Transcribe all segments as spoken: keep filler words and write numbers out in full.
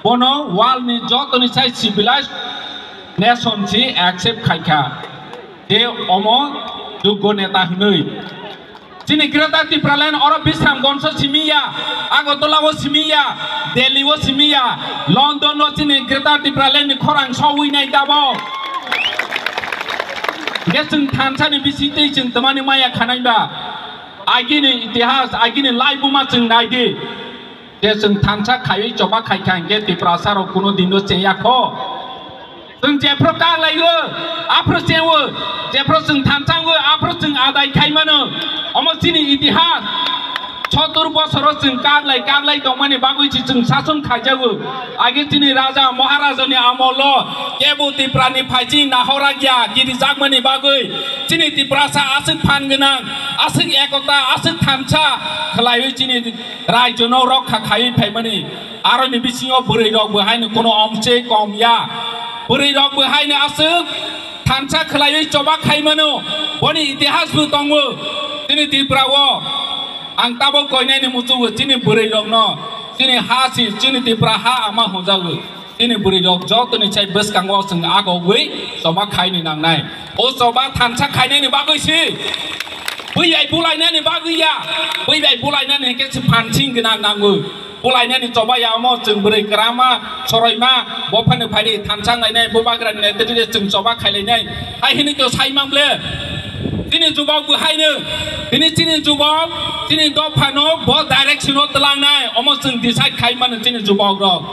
Bono world ni joto ni sai civilized nation si accept khai kha. Je omo joggo neta hwnwi. Chini Greater Tipraland oro Bisramganj o simi ya, Agartala o simi ya, Delhi o simi ya, London o chini Greater Tipraland ni khorang sawi nai tabok. Hwnkhe chwng thansa ni bisingtwi chwng twmani maya khanai ba? Agini itihas, agini laibuma chwng nai di. Je chwng thansa khaiwi choba khai kha hwnkhe Tiprasa rok kuno dino cheya kho. Chwng jephru kak lai o, aphru che o, jephru chwng thansa o, aphru chwng adai khai mano. Omo chini itihas. Sotur bosoro chwng kak lai, kak lai tongmani bagwi si chwng sason khaijago. Age chini raja Maharaja ni amolo kebo Tipra ni phaichi nahora gya, kiri jakmani bagwi chini Tiprasa aswk phan gwnang, aswk ekota, aswk thansa khlaiwi chini raijono rokha khaiwi phaimani, aroni bisingo bwrwi rok bo haino kuno omse kom ya. Bwrwi rok bo haino aswk thansa khlaiwi choba khaimano, boni itihas bo tongo. Chini Tripura o ang tabok koinani muchungo chini bwrwi rokno, chini ha si, chini Tripura ha ama hwnjago. Chini bwrwi rok jotoni chai bwskango chwng agogwi choba khaini nangnai. O choba thansa khainani bagwi si. Bwi bai bulainani bagwi ya. Bwi bai bulainani hwnkhe se phansing gwnang nango. Bulainani choba ya omo chwng bwrwi kwrama, soroima, bo phano phaidi thansa wnglainai, bubagrani netrite chwng choba khailainai. Hai hwnwi to sai mang ble. Chini jubok bo haino. Tini chini jubok, chini dophano bo direction o twlangnai. Omo chwng decide khai mano chini jubok rok.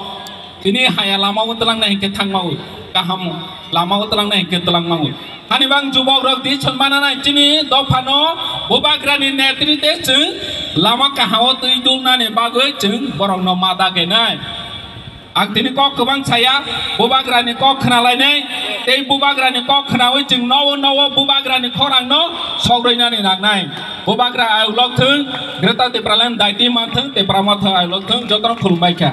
Tini haya lama o twlangnai hwnkhe thangma o, kaham lama o twlangnai hwnkhe twlangma o. Hani bang jubok rok di chonmana nai chini dophano bubagrani netrite chwng lama kaham o twi dulnani bagwi chwng borokno ma dagenai. Ang tini kok kwbang saya, bubagrani kok khnalainai, tei bubagrani kok khnawi chwng nowo nowo bubagrani khorangno sogrinani nangnai. Bubagra ayuk lokthwng, Greater Tipraland daiti manthwng, Tipra Motha ayuk lokthwng, jotono khulumbai kha.